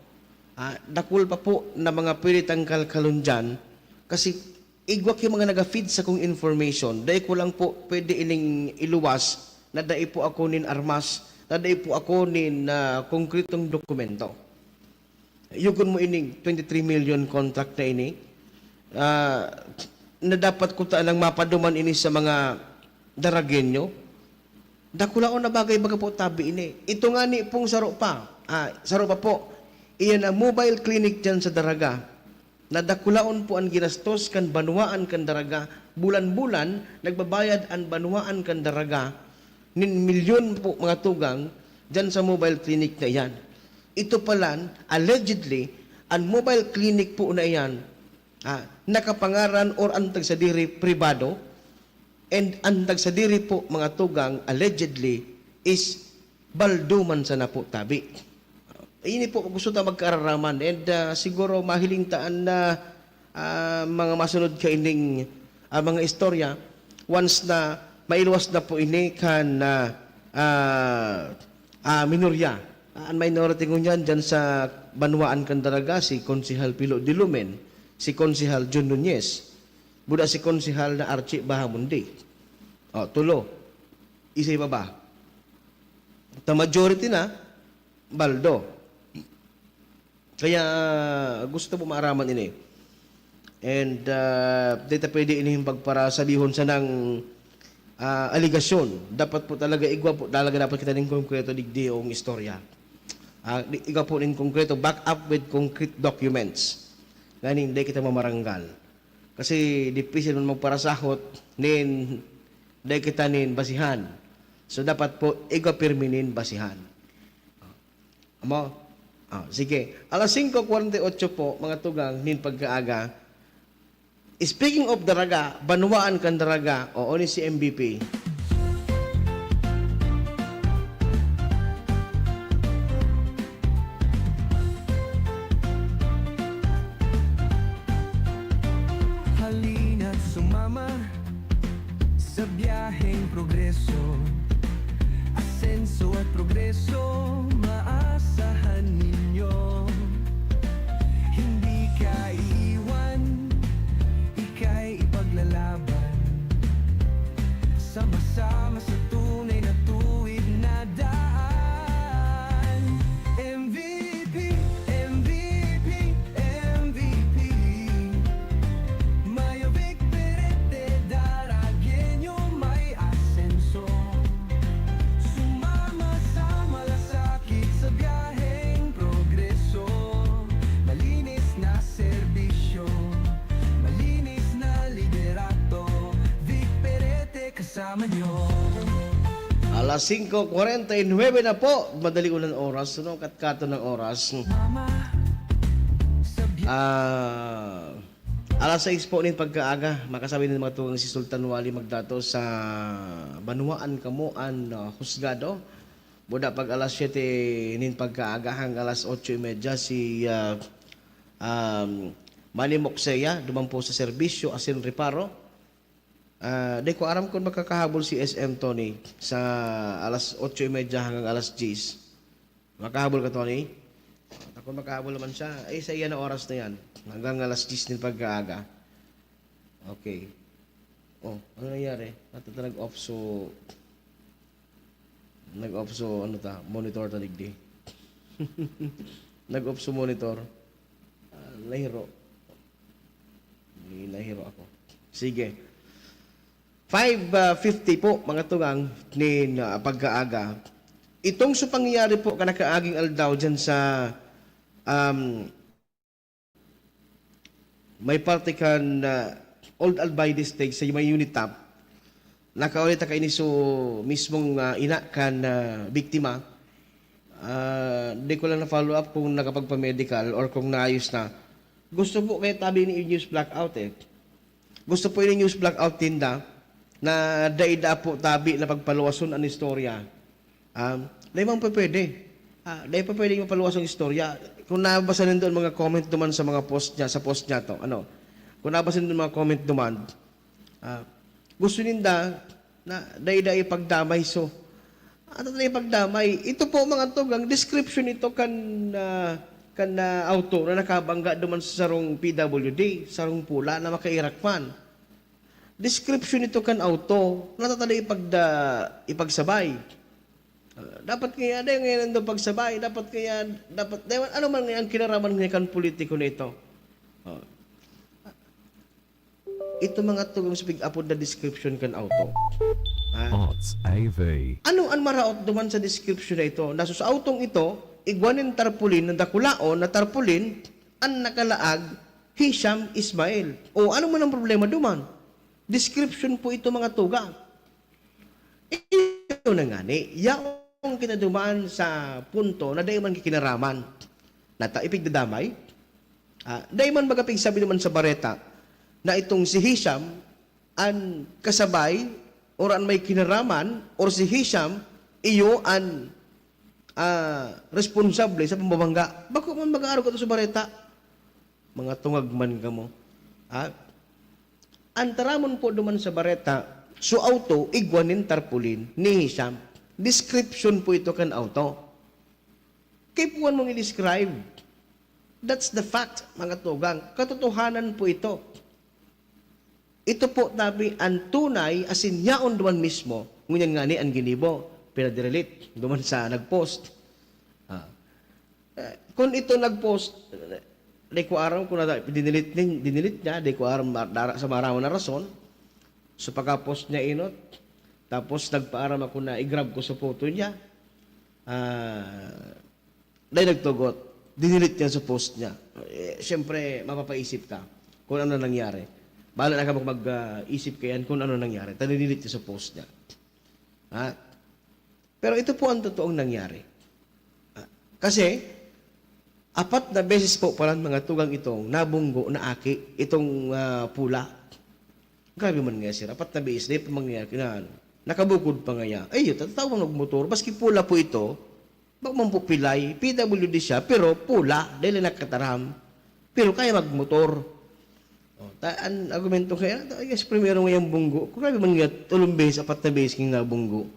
ah, dakul pa po na mga pwede tang kalkalon dyan. Kasi igwa ki mga naga-feed sa kong information, dai ko lang po pwede ining iluwas na dai po ako nin armas, na dai po ako nin, ah, konkretong dokumento. Yugon mo ining twenty-three million contract na ini, ah, na dapat ko tanang mapaduman ini sa mga Daragenyo. Dakulaon na bagay baga po tabi ini. Ito nga ni pong saro pa, ah, saro pa po, iyan ang mobile clinic diyan sa Daraga. Na dakulaon po an ginastos kan banwaan kan Daraga. Bulan-bulan, nagbabayad an banwaan kan Daraga nin milyon po, mga tugang, diyan sa mobile clinic na iyan. Ito palan, allegedly, an mobile clinic po na iyan, ah, nakapangaran or an tagsadiri pribado, and an tagsadiri po, mga tugang, allegedly, is Baldo man sana po tabi. Ini po gusto ta magkaararaman, and, ah, siguro mahiling ta an, ah, ah, mga masunod kaining, ah, mga istorya once na mailuwas na po ini kan, ah, ah, ah, minorya. Ah, an minority ngunyan diyan sa banwaan kan Daraga, si Konsehal Pilo Dilumen, si Konsehal John Nunez, buda si Konsehal na Archie Bahamundi. O, tulo. Isa iba ba? Ta majority na, Baldo. Kaya gusto ta po maaraman ini. And, ah, di ta pwede ini pagparasabihon sanang, ah, aligasyon. Dapat po talaga, igwa po talaga dapat kita ning konkreto digdi yung istorya. Ah, di, igwa po ning konkreto, back up with concrete documents. Ngani, hindi kita mamaranggal. Kasi dipisil man magparasahot nin dai kita nin basihan. So, dapat po, igwa pirmi nin basihan. Amo? Ah, sige. Alas singko kwarenta y otso po, mga tugang, nin pagkaaga. Speaking of Daraga, banwaan kan Daraga, o ni si M V P. Halina't sumama sa biyaheng progreso. Asenso at progreso maasahan ninyo. Hindi ka iiwan, ika'y ipaglalaban. Alas singko kwarenta y nuebe na po, madali unang oras, no? Katkaton ng oras. Ah, alas sais po nin pagkaaga, makasabi nin mga tugang si Sultan Wali magdato sa banwaan kamo an, ah, husgado. Buda pag alas siyete nin pagkaaga hanggang alas otso y media si, ah, um, Manny Moxea, duman po sa serbisyo asin reparo. Ah, di ko aram kung makakahabol si S M Tony sa alas otso y media hanggang alas diyes. Makahabol ka, Tony? Ako makahabol naman siya. Eh, sa iyan na oras na yan. Hanggang alas diyes ng pagkaaga. Okay. Oh, ano nangyari? Ba't ito nag-off so, nag-off so, ano ta? Monitor ta digdi. Nag-off so monitor. Ah, nahiro. May nahiro ako. Sige. Five fifty po, mga tugang, nin, ah, pagkaaga. Itong sa pangyayari po, kanakaaging aldaw dyan sa, um, may parte kan, ah, Old Albay District, sa may Unitap. Nakauli ta kaini so mismong, ah, ina kan, ah, biktima. Ah, di ko lang na-follow up kung nakapagpa-medical or kung naayos na. Gusto po kaya tabi ni news blackout eh. Gusto po ini news blackout ninda na dai da po tabi na pagpaluwason an istorya. Um, dai man pa pwede. Ah, dai pa pwede mapaluwas ang istorya. Kung nabasa nindo ang mga comment duman sa mga post niya, sa post niya to, ano, kung nabasa nindo ang mga comment duman, ah, gusto ninda na dai-dai pagdamay. So, ano na ipagdamay? Ito po, mga tugang, description ito kan, ah, kan, ah, auto na nakabangga duman sa sarong P W D, sarong pula na makairak man. Description ito kan auto, na tatali ipagda-, ipagsabay. Ah, dapat kaya, dai ngayon ando pagsabay, dapat kaya, dapat, dai, ano man ngayon ang kinaraman niya kan politiko na ito? Oh. Ito mga tugang sa pig-apod na description kan auto. Ah. Arts A V. Ano ang maraot duman sa description na ito? Na sa autong ito, igwa nin tarpaulin na dakulaon na tarpaulin, an nakalaag, Hisham Ismail. O ano man ang problema duman? Description po ito, mga tugang. Iyo na ngani, yaon kita duman sa punto na dai man kikinaraman. Nata ipigdadamay? Ah, dai man baga pigsabi naman sa bareta na itong si Hisham an kasabay or an may kinaraman or si Hisham iyo an, ah, responsable sa pambabangga. Bako man mag-aarog ato sa bareta. Mga tungag man kamo. Ah, an taramon po duman sa bareta, so auto, igwa nin tarpaulin ni Hisham. Description po ito kan auto. Kaipuhan mong i-describe. That's the fact, mga tugang. Katotohanan po ito. Ito po tabi an tunay asin yaon duman mismo, ngunyan ngani an ginibo, pinadelete duman sa nag-post. Ah. Eh, kun ito nag-post, eh, di ko aram kung nada-, dinelete nin-, dinelete niya, di ko aram ma-, dara-, sa maaraman na rason. So, pagka-post niya inot, tapos nagpaaram ako na i-grab ko sa photo niya. Ah, dai nagtugot, dinelete niya sa post niya. Eh, siyempre, mapapaisip ka kung ano nangyari. Bahala na ka mag-, mag, ah, isip ka yan kung ano nangyari. Ta dinelete niya sa post niya. Ha? Pero ito po ang totoong nangyari. Ah, kasi, apat na beses po pala mga tugang itong nabunggo na aki, itong, ah, pula. Grabe man nga, sir. Apat na beses, dai pa mangyayari na ano. Nakabukod pa ngaya. Ay, yun, tatawan magmotor. Maski pula po ito, bak man po pilay, P W D siya, pero pula, dahil nakataram. Pero kaya magmotor. Oh, ta-, an argumento kaya, I guess, primero ngayang bunggo. Kung grabe man nga, tulong beses, apat na beses ngayang nabunggo.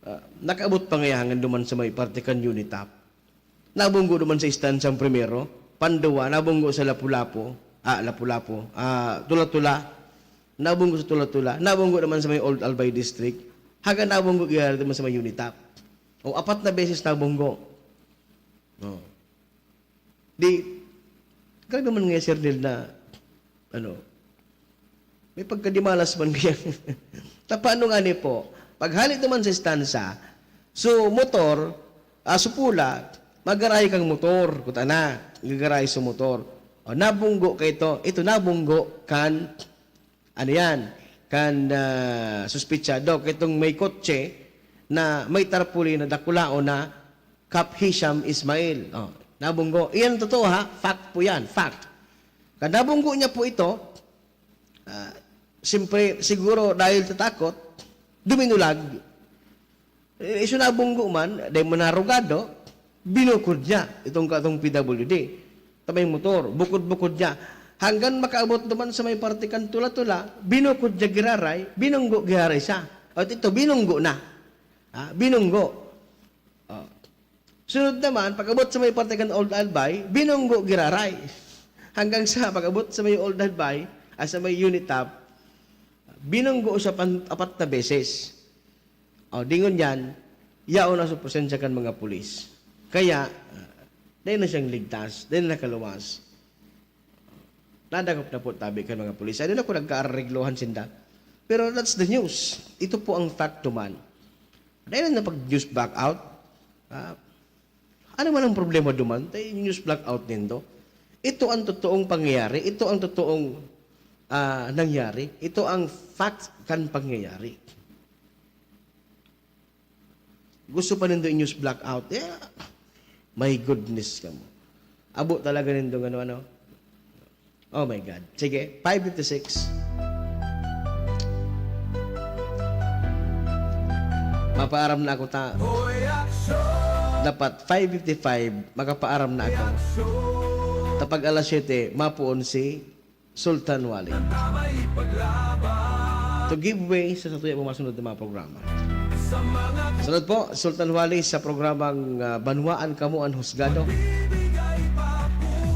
Ah, nakaabot pa ngaya hanggang duman sa may parte kan Unitap. Nabunggo naman sa istansang primero, panduwa, nabunggo sa Lapu-Lapu, ah, Lapu-Lapu, ah, Tula-Tula, nabunggo sa Tula-Tula, nabunggo naman sa may Old Albay District, hanggang nabunggo gihari naman sa may Unitap. O, apat na beses nabunggo. Oh. Di, grabe man nga, Sir Nel, na, ano, may pagkadimalas man kaya. Ta paano nga ni po? Paghali naman sa istansa, so motor, ah, so pula, magarahe kang motor, kuta na, gagarahe sa motor. O, nabunggo ka ito, ito nabunggo kan, ano yan, kan, ah, suspitsado, kaitong may kotse na may tarpaulin na dakulaon na Kap Hisham Ismail. Oh, nabunggo. Iyan totoo, ha? Fact po yan. Fact. Kan nabunggo niya po ito, ah, siyempre, siguro dahil sa takot, duminulag. Eh, so nabunggo man, dahil manarugado, binukod niya itong katong P W D. Ito may motor, bukod-bukod niya. Hanggang makaabot naman sa may parte kan Tula-Tula, binukod niya giraray, binunggo giraray siya. At ito, binunggo na. Ha? Binunggo. Oh. Sunod naman, pag-abot sa may parte kan Old Albay, binunggo giraray. Hanggang sa pag-abot sa may Old Albay, ah, sa may Unitop, binunggo siya pan-, apat na beses. O, dingon yan, yaon na sa presensya kan mga pulis. Kaya, ah, dai na siyang ligtas, dai na nakaluwas. Nadakop na po tabi kan mga pulis. Ano na kung nagkaareglohan sinda? Pero that's the news. Ito po ang fact duman. Dai na pag-news blackout. Ah, ano man ang problema duman? Tay news blackout nindo. Ito ang totoong pangyayari. Ito ang totoong, ah, nangyari. Ito ang fact kan pangyayari. Gusto pa nindo i-news blackout? Yeah. My goodness kamo. Abo talaga nindo ano, ano? Oh my God. Sige, five fifty-six. Mapaaram na ako ta. Dapat five fifty-five, makapaaram na ako. Tapag alas siyete, mapuon si Sultan Wali to give way sa satuya pong masunod na mga programa. Sunod po, Sultan Wali sa programang, ah, Banwaan Kamo an Husgado.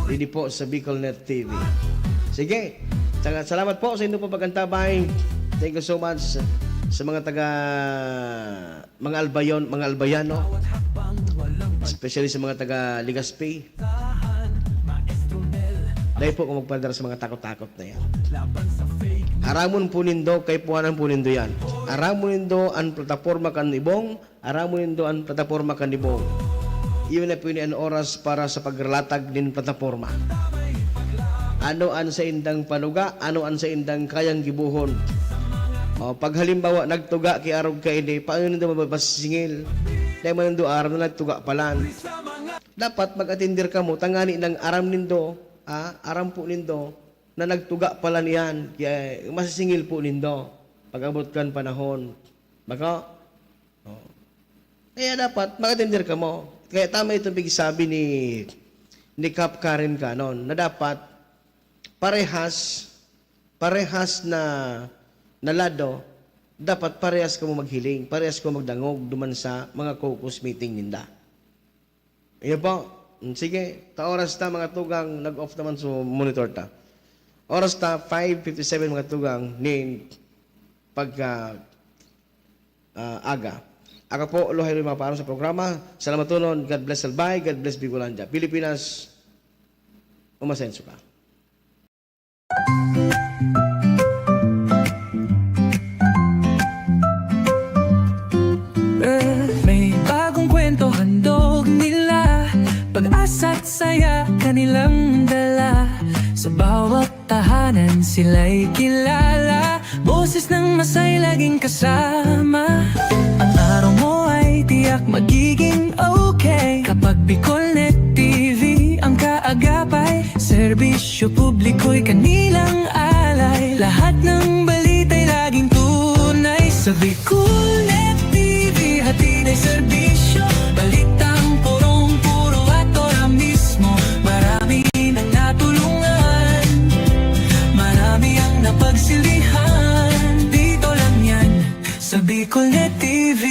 Didi po sa Bicolnet T V. Sige. Sala-, salamat po sa inyong pagkantabay. Thank you so much sa mga taga, mga Albayon, mga Albayano, especially sa mga taga Legazpi. Dai po ako magpadara sa mga takot-takot na yan. Aramon po nindo, kaipuhanan po nindo yan. Aramon nindo an plataporma kan Ibong, aramon nindo an plataporma kan Ibong. Iyo na po ini an oras para sa paglalatag nin plataporma. Ano an saindang panuga? Ano an saindang kayang gibohon? O, pag halimbawa, nagtuga ki arog kaini, paano nindo mapapasingil? Dai man nindo aram na nagtuga palan. Dapat mag-atender kamo, tangani nang aram nindo, ah, aram po nindo na nagtuga palan iyan, kaya masisingil po nindo pag-abot kan panahon. Bako? Oh. Kaya dapat mag-atender kamo. Kaya tama itong pigsabi ni, ni Kap Karen Canon na dapat parehas, parehas na, na lado, dapat parehas kamo maghiling, parehas kamo magdangog duman sa mga caucus meeting ninda. Iyo po. Mm, sige, ta oras ta, mga tugang, nag-off naman sa monitor ta. Oras ta, five fifty-seven, mga tugang, nin pagka, ah, aga. Ako po, Luhay Roy, mapaaram sa programa. Salamat tunon. God bless Albay. God bless Bicolandia. Pilipinas, umasenso ka. Eh, may bagong kwento handog nila, pag-asa't saya kanilang dala. Sa bawat tahanan sila'y kilala, boses ng masay laging kasama. Ang araw mo ay tiyak magiging okay kapag Bicolnet T V ang kaagapay. Serbisyo publiko'y kanilang alay. Lahat ng balita'y laging tunay. Sa Bicolnet T V, hatid ay serbisyo. Balitang purong-puro at ora mismo. Marami nang natulungan. Marami ang napagsilbihan. Dito lang yan, sa Bicolnet T V.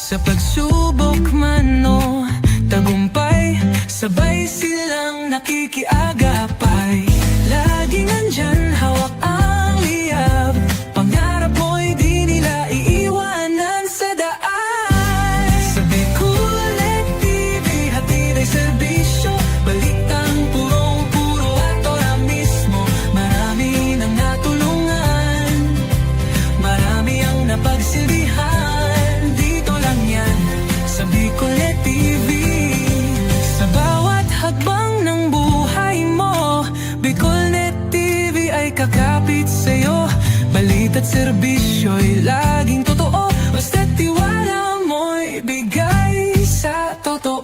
Sa pagsubok man o tagumpay, sabay silang nakikiagapay. Laging nandyan, hawak ang liyab. Pangarap mo'y di nila iiwanan sa daan. Sa Bicolnet T V, hatid ay serbisyo. Balitang purong-puro at ora mismo. Marami nang natulungan. Marami ang napagsilbihan. Dito lang yan, sa Bicolnet T V. Sa bawat hakbang ng Serbisyo'y laging totoo, basta't tiwala mo'y bigay sa totoo.